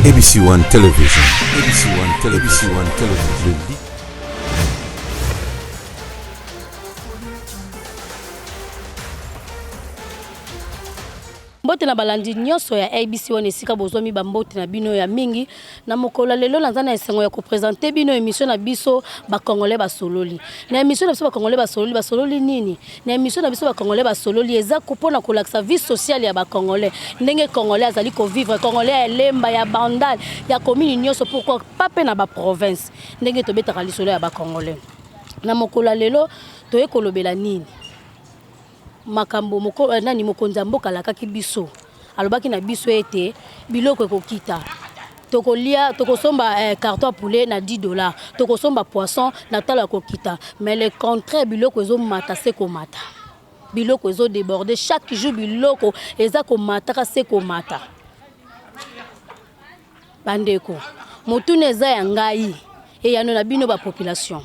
ABC One Television, ABC One Television, ABC One Television, le leader. Mbote na balandi nyonso ya ABC wana esika bozwami, bambote na bino ya mingi. Na mokolo ya lelo, naza na esengo ya koprésenter bino émission na biso Bacongolais Basololi. Na émission na biso Bacongolais Basololi, basololi nini? Na émission na biso Bacongolais Basololi, eza mpona kolakisa vie sociale ya Bacongolais, ndenge Congolais azali kovivre, Congolais ya Lemba, ya Bandal, ya commune nyonso, pourquoi pas mpe na baprovince, ndenge tobetaka lisolo ya Bacongolais. Na mokolo ya lelo, toye kolobela nini? Makambo moko, nani, mokonzi ya mboka alakaki biso, alobaki na biso ete biloko ekokita, tokolia, tokosomba carton ya poulet na 10 $, tokosomba poisson na talo ya kokita. Mais le contraire, biloko ezomata se komata, biloko ezodéborde chaque jour, biloko eza komataka se komata. Bandeko, motuna eza ya ngai, eyano na bino bapopulation,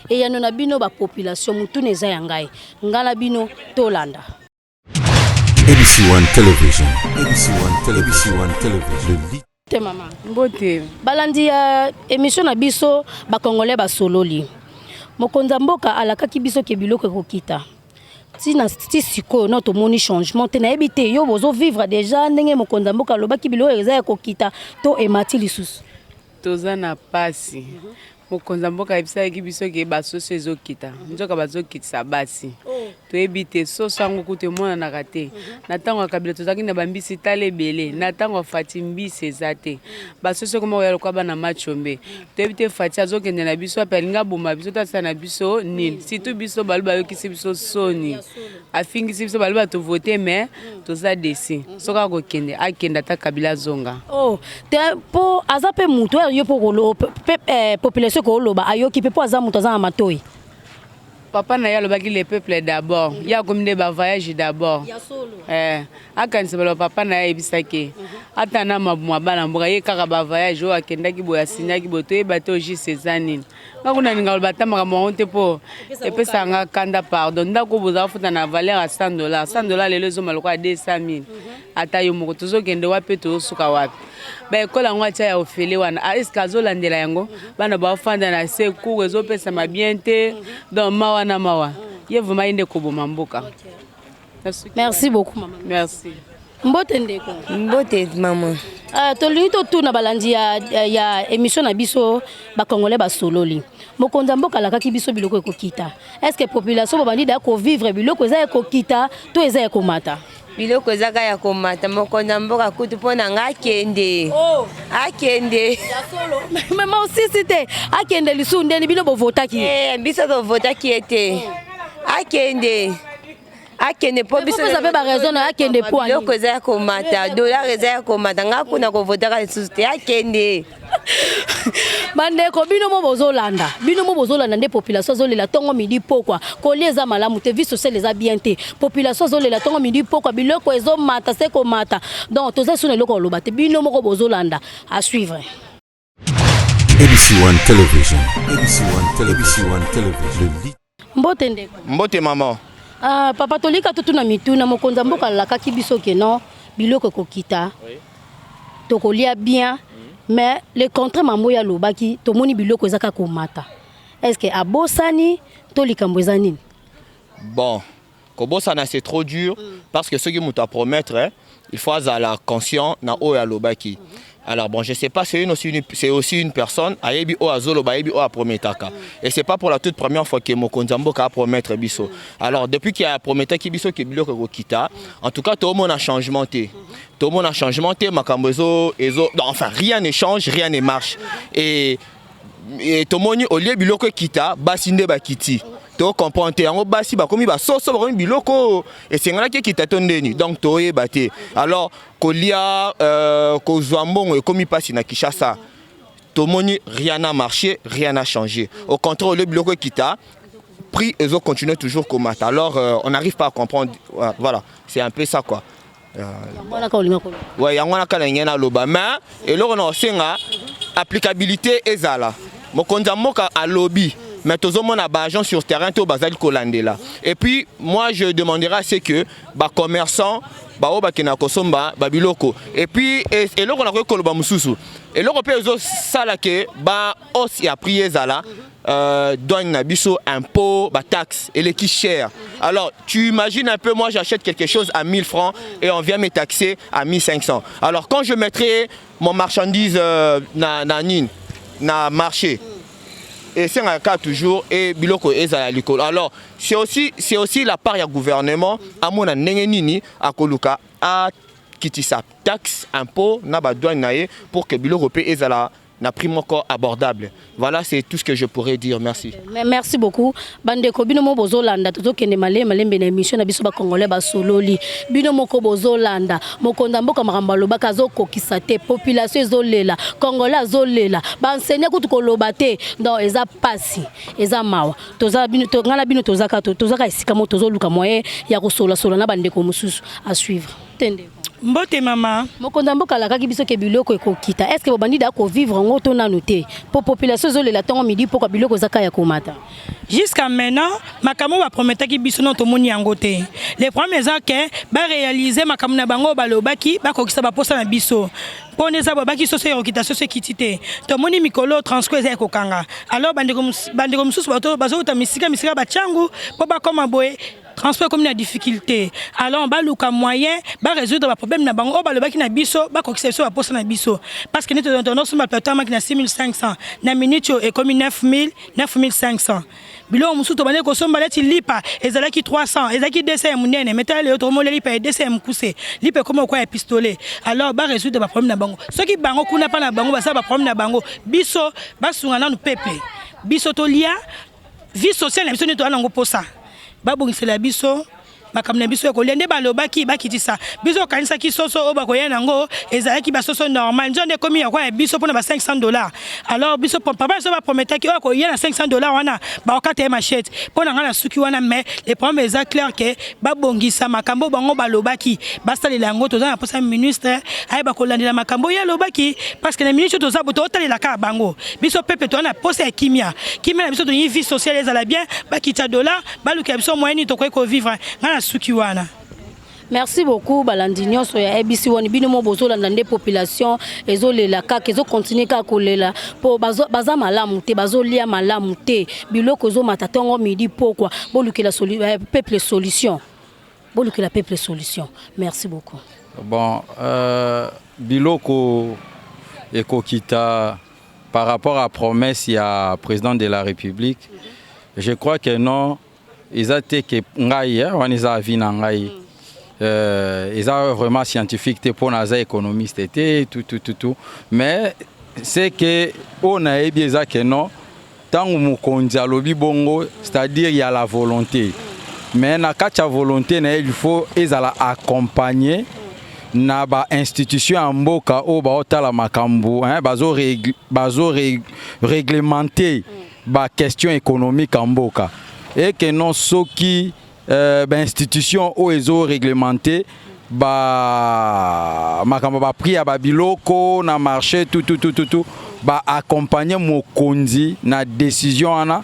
eyano na bino bapopulation. Motuna eza ya ngai, ngai na bino tolanda. ABC One Television, ABC One Television, ABC One Television, le leader. Te mama. Mbote. Balandi ya émission na biso Bacongolais Basololi, mokonzi ya mboka alakaki biso ke biloko ekokita. Ntina ti sikoyo no tomoni changement te. Nayebi te, yo bozovivre déjà ndenge mokonzi ya mboka alobaki, biloko eza ya kokita to emati lisusu? Toza na pasi. Mokonzi ya mboka ayebisaki biso ke basoso ezokita, nzoka bazokitisa basi. Toyebi te, soso yango kutu emonanaka te. Na ntango ya Kabila tozalaki na bambisi tala ebele, na ntango ya Fati mbisi eza te. Basoso ekoma koya lokola bana machombe. Toyebi te Fati azokende na biso ape, alingi aboma biso to asala na biso nini? Surtout biso balu, bayokisi biso soni, afingisi biso balu batovote, mais toza déçus. Soki akokende, akende, ata Kabila azonga. Oh te, mpo aza mpe motu oyo yo mpo population koloba ayoki mpe, mpo aza moto, aza na matoi. Papa na ye alobaki "le peuple d'abord", ye akomi nde bavoyage d'abord. Akanisa baloba papa na ye ayebisaki ata na mabuma bana mboka, ye kaka bavoyage oyo akendaki boye, asinyaki boye, toyeba te ojiste eza nini. Nga kuna ninga koloba ata makambo yango te, mpo epesaka nga kanda. Pardon, ndako bozala futa na valeur ya 100 $, 100 $ lelo ezoma lokola 200 000. Ata yo moko, tozokende wapi? Tozosuka wapi? Baekole yango atia ya ofele wana, est-ce azolandela yango? Bana baofanda na se, cours ezopesama bien te. Donc mawa na mawa, ye vraiment ye nde koboma mboka. Merci beaucoup, mama. Merci. Mbote ndeko. Mbote mama. Tolingi totuna balandi ya émission na biso Bacongolais Basololi. Mokonzi ya mboka alakaki biso biloko ekokita. Est ce que population bobandi daya kovivre, biloko eza ya kokita to eza ya komata? Biloko ezaka ya komata. Mokonzi ya mboka kutu, mpo na nga, akende, akende. Mama, osisi te, akende lisusu ndeni? Bino bovotaki? Biso tovotaki ye te. Akende, akende, mpo biso mpe baraison na akende po biloko eza ya komata, dollar eza ya komata. Nga kuna kovotaka lisusu te, akende. Bandeko, bino mo bozolanda, bino mo bozolanda nde population azolela ntongo, midi, pokwa. Kolia eza malamu te, vie sociale eza bien te. Population azolela ntongo, midi, pokwa, biloko ezomata se komata. Donc toza esu na eloko koloba te, bino moko bozolanda. À suivre. ABC One Television, ABC One Television, ABC One Television, le leader. Mbote ndeko. Mbote mama. Ah, papa, tolika totuna mituna. Mokonzi ya mboka alakaki biso ke non, biloko ekokita, tokolia bien, mais le contraire, mambo oyo alobaki, tomoni biloko eza kaka komata. Est ce que abosani to likambo eza nini? Bon, kobosana, c'est trop dur, parce que soki moto apromettre, il faut azala conscient na oyo alobaki. Alors bon, je sais pas, c'est aussi une personne ayebi oyo azoloba, ayebi oyo aprometaka, et c'est pas pour la toute première fois que mokonzi ya mboka apromettre biso. Alors depuis qu'il aprometaki biso ke biloko ekokita, en tout cas toomona changement te, toomona changement te. Makambo ezo non, enfin rien ne change, rien ne marche. Et tomoni au lieu biloko ekita, basi nde bakiti. Tocomprendre te yango, basi bakomi basoso, bakomi biloko esengalaki ekita to ndeni? Donc toyeba te. Alors kolia, kozwa mbongo ekomi mpasi na Kinshasa. Tomoni rien n'a marché, rien n'a changé. Au contraire, au lieu biloko ekita, prix ezocontinue toujours komata. Alors on n'arrive pas à comprendre. Voilà, c'est un peu ça quoi. Yango wana kaka olinga koloba? Ouais, yango wana kaka na ngai naloba. Mais eloko na kosenga, applicabilité ezala. Mokonzi ya mboka alobi. Mais tozomona baagent sur terrain te oyo bazali kolandela. Et puis moi, je demanderai à ce que bacommerçant baoyo bakendaka kosomba babiloko, et puis eloko nakoki koloba mosusu, eloko mpe ezosala ke bahausse ya prix ezala douane na biso, impôt, bataxe eleki cher. Alors tu imagines un peu, moi j'achète quelque chose à 1000 francs et on vient me taxer à 1500. Alors quand je mettrai mon marchandise na nini, na marché, esengaka toujours e biloko ezala likolo. Alors c'est aussi la part ya gouvernement amona ndenge nini akoluka akitisa taxe, impôt na badouane na ye pour que biloko mpe ezala na prix moko abordable. Voilà, c'est tout ce que je pourrais dire. Merci. Merci beaucoup. Bandeko, bino mo bozolanda, tozokende malembe malembe na émission na biso Bacongolais basololi. Bino moko bozolanda, mokonzi ya mboka, makambo alobaka azokokisa te. Population ezolela, Congolais azolela, baenseigne kutu koloba te. Donc eza pasi, eza mawa. Toza bino ngai na bino, tozaka tozaka esika moko, tozoluka moyen ya kosolasola na bandeko mosusu. À suivre te, ndeko. Mbote, mama. Mokonzi ya mboka alakaki biso ke biloko ekokita. Est ce que bobandi da kovivre yango to nanu te? Mpo population ezolela ntongo midi pokwa, biloko ezaka ya komata. Jusqu'à maintenant, makambo oyo baprometaki biso, no tomoni yango te. Le problème eza ke baréalise makambo na bango oyo balobaki, bakokisa baposa na biso. Mpo nde eza babaki soso ekokita, soso ekiti te. Tomoni mikolo transport eza ekokanga. Alors bandeko mosusu bato bazouta misika misika batiangu mpo bakóma boye, transport ekomi na difficulté. Alors baluka moyen barésoudre baproblème na bango oyo balobaki na biso, bakokisa biso baposa na biso, parce que nde tozosomba plateau ya maki na 6500, na minute oyo ekomi 9000, 9500. Biloko mosusu tobandeki kosomba neti lipa ezalaki 300, ezalaki 200 ya monene, mais tala lelo tokomolia lipa ya 200 ya mokuse, lipa ekomi okwa ya pistolet. Alors barésoudre baproblème na bango. Soki bango kuna mpa na bango basala baproblème na bango, biso basunga nanu peuple. Biso tolia vie sociale na biso nde toza nango mposa. Babongisela biso makambo na biso ya kolia nde balobaki bakitisa. Biso okanisaki soso oyo bakoya nango ezalaki basoso normal, nzo nde ekomi yakwa ya biso mpona ba 500 dollars. Alors biso, papa biso baprometaki oyo akoya na 500 dollars wana, bakokata ye machette. Mpo na ngai na suki wana, mais le problème eza clair ke babongisa makambo bango balobaki, basalela yango. Toza na mposa ministre ayeba kolandela makambo oyo alobaki, parce que na minute oyo toza bo totalela kaka bango. Biso peuple toza na posa ya kimia, kimia na biso. Tolingi vie sociale ezala bien, bakita dollar, balukela biso moyen nini tokoki kovivre. Ngai na suki wana. Merci beaucoup. Balandi nyonso ya ABC wani, bino mo bozolanda nde population ezolela kaka, ezokontinue kaka kolela mpo baza malamu te, bazolia malamu te, biloko ezomata ntongo midi pokwa. Bolukela peuple solution, bolukela peuple solution. Merci beaucoup. Bon, biloko ekokita par rapport à promesse ya président de la République, je crois que non. Eza te ke ngai wana eza avis na ngai, eza vraiment scientifique te mpo naza économiste te, tout, tout, tout, tout. Mais c'est que oyo nayebi eza ke non, ntango mokonzi alobi bongo, c'est-à-dire ya la volonté, mais na kati ya volonté na ye, il faut ezala accompagné na bainstitution ya mboka oyo baotala makambo, bazo réglementer baquestion économique ya mboka. Eke non, soki bainstitution oyo ezoréglemente ba makambo, baprix ya babiloko na marché, tout, tout, tout, tout, tout, baaccompagne mokonzi na décision wana,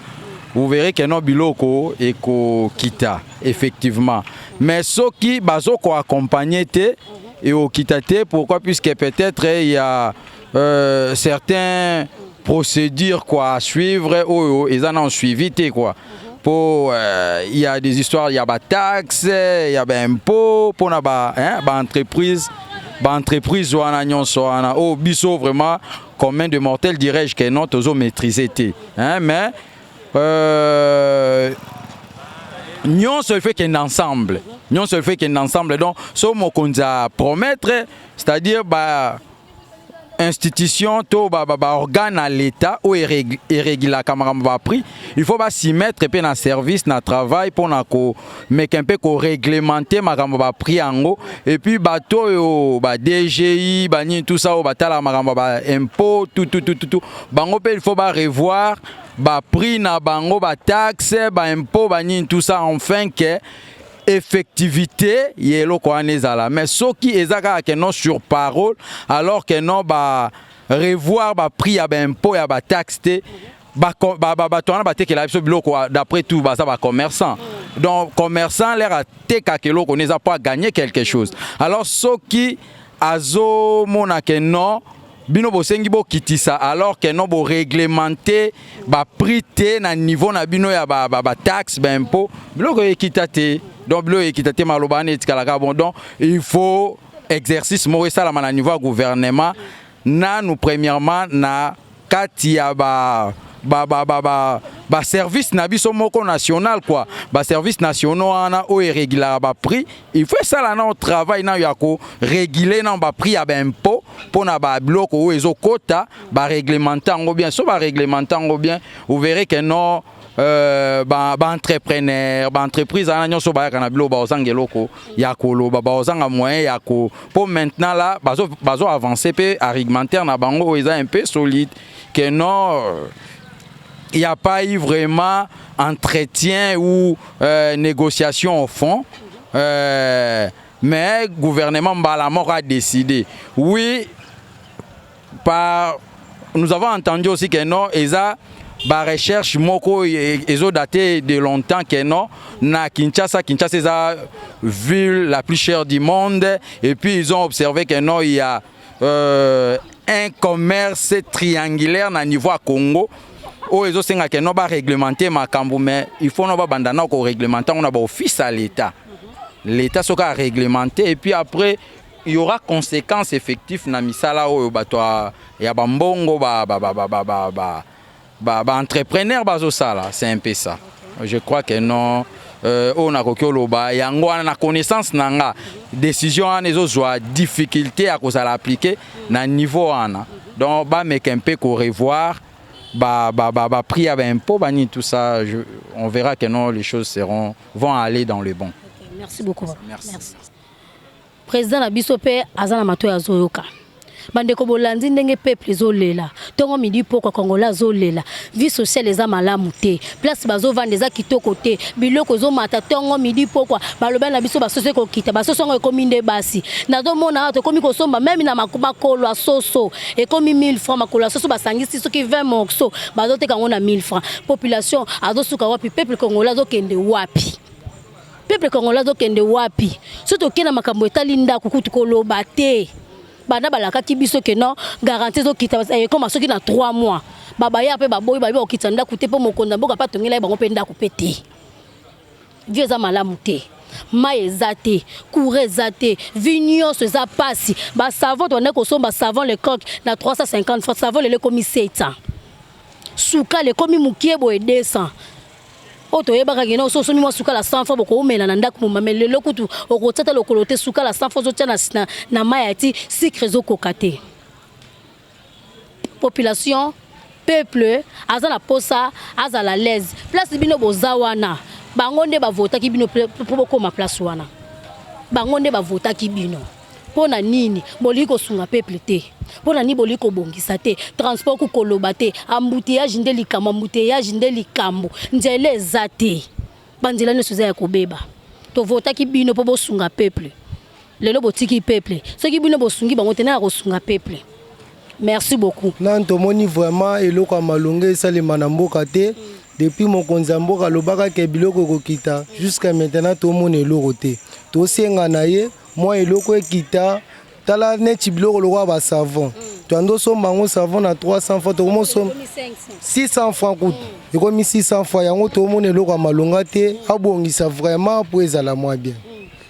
vous verrez que non, biloko ekokita effectivement. Mais soki bazokoaccompagne te, ekokita te. Pourquoi? Puisque peut-être il y a certains procédures quoi à suivre oyo eza na suivi te quoi. Po il y a des histoires, il y a ba taxe, il y a ba impôt mpona ba, hein, ba entreprise wana nyonso wana oyo biso vraiment, commun de mortel, dirais-je que non, tozo maîtriser te, hein. Mais nyonso il faut ekende ensemble, nyonso il faut ekende ensemble. Donc so mokonzi apromettre, c'est-à-dire ba institution to baorgane ba, ba ya l'État oyo erégulaka makambo baprix, il faut bas'y mettre mpe na service na travail mpona komeka mpe koréglementer makambo baprix yango. Et puis bato oyo ba DGI, banini, tout ça, oyo batalaka makambo ba impôt, tout, tout, tout, tout, tout, bango mpe il faut barevoir baprix na bango, bataxe, baimpôt, banini, tout ça, enfin ke effectivité ya eloko wana ezala. Mais soki eza kaka ke non, sur parole, alors que non, ba revoir baprix ya baimpôt, ya bataxe te. Bato wana batekela biso biloko, d'après tout baza bacommerçant. Donc commerçant lere atekaka eloko ne eza mpo agagner quelque chose. Alors soki azomona ke non, bino bosengi bokitisa, alors ke non, boréglemente baprix te na niveau na bino ya bataxe, ba baimpôt, biloko ekita te. Donc biloko ekita te, maloba wana etikalaka bon. Donc il faut exercice moko esalama na niveau ya gouvernement nanu, premièrement na kati ya ba ba ba ba ba ba service na biso moko national quoi. Ba service nationaux wana oyo erégulaka baprix, il faut esala nano travail nano ya koréguler nano baprix ya baimpôt mpona babiloko oyo ezokota, baréglemente yango bien. So baréglemente yango bien, vous verrez que non, baentrepreneur, ba baentreprise wana nyonso bayaka na biloko, baozanga eloko ya koloba, baozanga moyen ya ko, mpo maintenant là bazo, bazo avancer mpe argumentaire na bango oyo eza un peu solide que non, il n'y a pas eu vraiment entretien ou négociation au fond. Mais gouvernement mbala moko a décidé. Oui, par, nous avons entendu aussi que non, eza ba recherche moko ezo daté de longtemps que non, na Kinshasa, Kinshasa eza ville la plus chère du monde, et puis ils ont observé que non, il y a un commerce triangulaire na niveau à Congo oyo ezosengaka no baréglemente makambo. Mais il faut no babanda na koréglemente yango na baoffice ya l'État. L'État soki aréglemente, et puis après il y aura conséquence effective na misala oyo bato ya bambongo, ba entrepreneur bazosala. C'est un peu ça, je crois que non, oyo nakoki oloba yango wana. Na connaissance na nga, décision wana ezozwa difficulté ya kozala appliqué na niveau wana. Donc bameka mpe korevoir ba, ba, ba, ba prix ya baimpôt, banini, tout ça, on verra que non, les choses vont aller dans le bon. Okay, merci beaucoup. Merci. Merci. Président na biso mpe aza na matoi, azoyoka. Bandeko, bolandi ndenge peuple ezolela ntongo, midi, pokwa. Congolais azolela, vie sociale eza malamu te, place bazovanda eza kitoko te, biloko ezomata ntongo, midi, pokwa. Balobi na biso basoso ekokita, basoso yango ekomi nde basi. Nazomona awa tokomi kosomba même na makolo ya soso ekomi 1000 francs. Makolo ya soso basangisi soki 20 morceau, bazoteka yango na 1000 francs. Population azosuka wapi? Peuple congolais azokende wapi? Peuple congolais azokende wapi? So tokende na makambo etali ndako, kutu koloba te. Banda balakaki biso ke non, garantie ezokita, ekoma soki na 3 mois, babaya mpe baboyi, bayebi bakokita ndako te, mpo mokonzi ya mboka mpe atongela ye bango mpe ndako mpe te. Vie eza malamu te, mai eza te, courant eza te, vie nyonso eza pasi. Basavon, tobandaki kosomba savon Le Coq na 350 francs, savon lelo ekomi 700. Sukali ekomi mokie boye 200. Oyo toyebaka kena so osomi mwa sukala 100 francs, bokoumela na ndako momame. Lelo kutu okotia ta lokolo te. Sukala 100 francs ozotia na mai ya ti sucre, ezokoka te. Population, peuple aza na posa azala l'aise. Place bino boza wana, bango nde bavotaki bino mpo bokóma place wana. Bango nde bavotaki bino mpo na nini bolingi kosunga peuple te? Mpo na nini bolingi kobongisa te? Transport kukoloba te, embouteillage nde likambo, embouteillage nde likambo. Nzela eza te, banzela nyonso eza ya kobeba. Tovotaki bino mpo bosunga peuple, lelo botiki peuple. Soki bino bosungi bango te, naya kosunga peuple? Merci beaucoup. Nani tomoni vraiment eloko ya malonga esalema na mboka te. Depuis mokonzi ya mboka alobaka ke biloko ekokita, jusqu'à maintenant tomona eloko te. Tosenga na ye mwa eloko ekita. Tala neti biloko lokola basavon, toyanda osomba yango savon na 300 francs, tokomosomba 600 francs, kutu ekomi 600 francs. Yango tomona eloko ya malonga te. Abongisa vraiment po ezala mwa bien.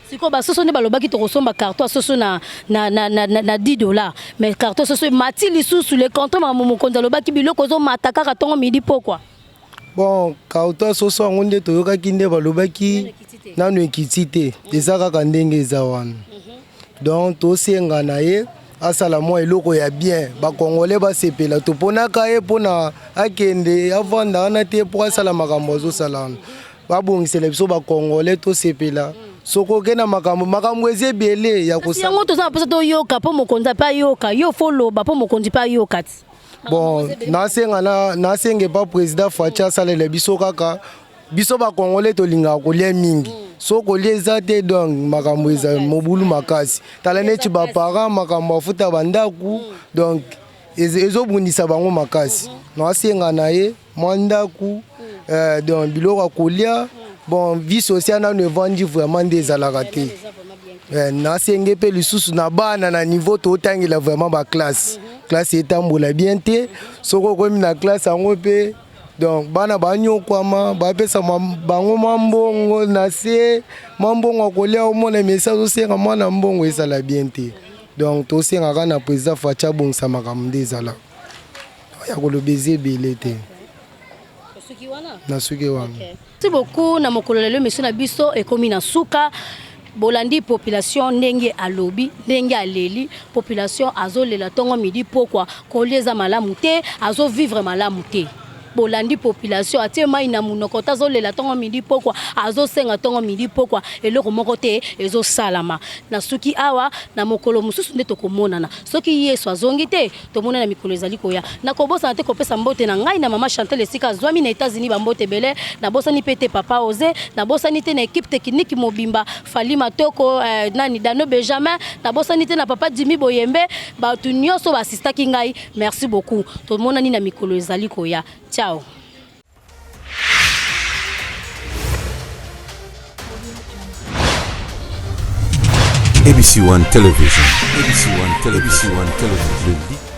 Sikoyo basoso nde balobaki tokosomba carton ya soso na 10 $, mais carton soso emati lisusu. Le contraire, makambo mokonzi alobaki, biloko ezomata kaka ntongo, midi, pokwa. Bon, carton ya soso yango nde toyokaki nde balobaki nanu ekiti te, eza kaka ndenge eza wana. Donc tosenga na ye asala mwa eloko ya bien, bakongolais basepela. Toponaka ye mpona akende avanda wana te, mpo asala makambo azosala wana, babongisela biso bakongolais tosepela. Soki oke na makambo, makambo eza ebele ya kasi yango toza na mposa toyoka, mpo mokonzi mpe ayoka. Yo fo loba mpo mokonzi mpe ayoka ti. Bon, nasenga na nasenga epa président Fatshi asalela biso kaka. Biso bakongolais tolingaka kolia mingi, so kolia eza te, donc makambo eza mobulu makasi. Tala neti baparent, makambo afuta bandako, donc Ezobundisa bango makasi. Nasenga na ye mwa ndako, donc biloko ya kolia. Bon, vie sociale nano evandi vraiment nde ezalaka te. Nasenge mpe lisusu na bana na niveau totangela vraiment baclasse, classe etambola bien te. Soki okomi na classe yango mpe, donc bana banyokwama, bapesa bango mwa mbongo na se, mwa mbongo ya kolia. Omona mesi azosenga mwana mbongo, ezala bien te. Donc tosengaka na président Fatshi abongisa makambo nde ezala ya koloba, eza ebele te. Na suki wana. Merci beaucoup. Na mokolo lelo, émission na biso ekomi na suka. Bolandi population ndenge alobi, ndenge aleli. Population azolela ntongo, midi, pokwa. Kolia eza malamu te, azovivre malamu te. Bolandi population atie mai na monoko te, azolela ntongo, midi, pokwa, azosenga ntongo, midi, pokwa, eloko moko te ezosalama. Na suki awa. Na mokolo mosusu nde tokomonana, soki Yesu azongi te. Tomona na mikolo ezali koya. Nakobosana te kopesa mbote na ngai na mama Chantel esika azwami na États-Unis, bambote ebele. Nabosani mpe te papa Ose, nabosani te na équipe technique mobimba, Fali Matoko, nani, Dano Benjamin, nabosani te na papa Jimi Boyembe, bato nyonso baasistaki ngai. Merci beaucoup, tomonani na mikolo ezali koya. Ciao. ABC One Television, ABC One Television, ABC One Television, le leader.